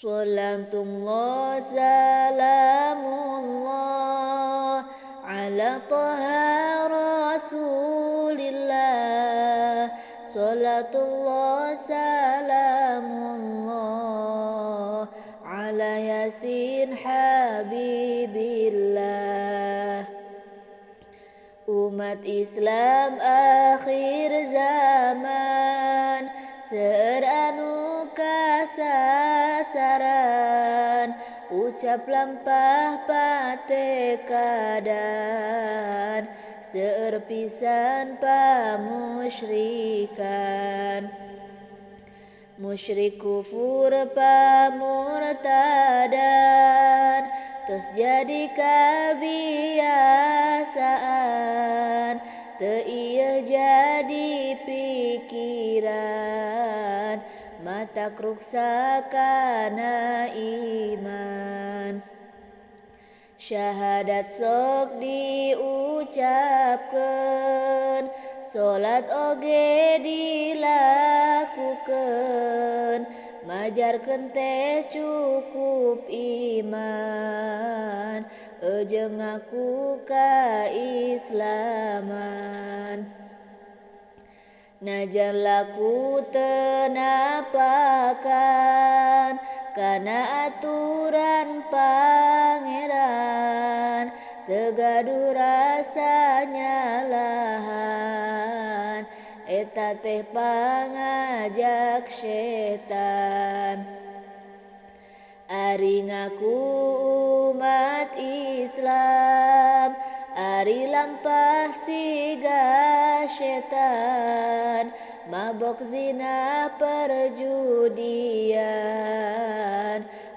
Salatullah salamullah ala Taha Rasulillah. Salatullah salamullah ala Yasin Habibillah. Umat Islam akhir zaman seueur anu kasasaran, ucap lampah patekadan seueur pisan pamusyrikan. Musyrik kufur pamurtadan tos jadi kabiasaan, teu ieu jadi pikiran matak ruksak kana iman. Syahadat sok diucapkeun, salat oge dilakukeun, majarkeun teh cukup iman, eujeung ngaku kaislaman. Najan laku teu napakan kana aturan pangeran, teu gaduh rasa nyalahan eta teh pangajak setan. Ari ngaku umat Islam, ari lampah siga setan, mabok zina perjudian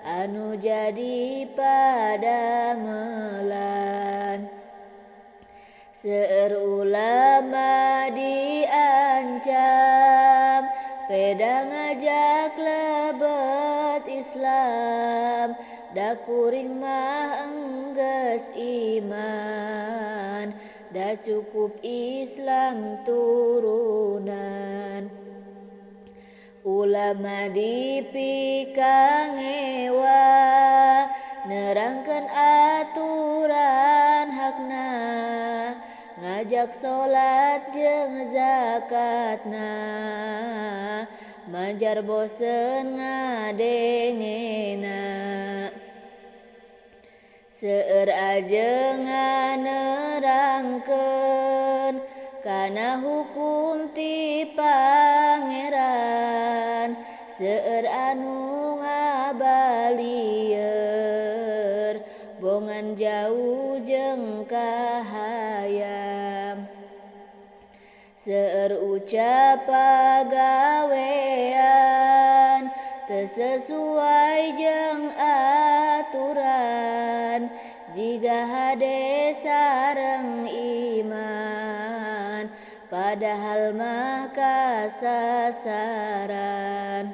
anu jadi padamelan. Seueur ulama diancam peda ngajak lebet Islam, da kuring mah enggeus iman, da cukup Islam turunan. Ulama dipikangewa nerangkeun aturan hakna, ngajak salat jeung zakatna, majar bosen ngadengena. Seueur ajengan nerangkeun kana hukum ti pangeran, seueur anu ngabalieur bongan jauh jeung kahayam. Seueur ucap pagawean teu sesuai jeung aturan, jiga hade sareng iman padahal mah kasasaran.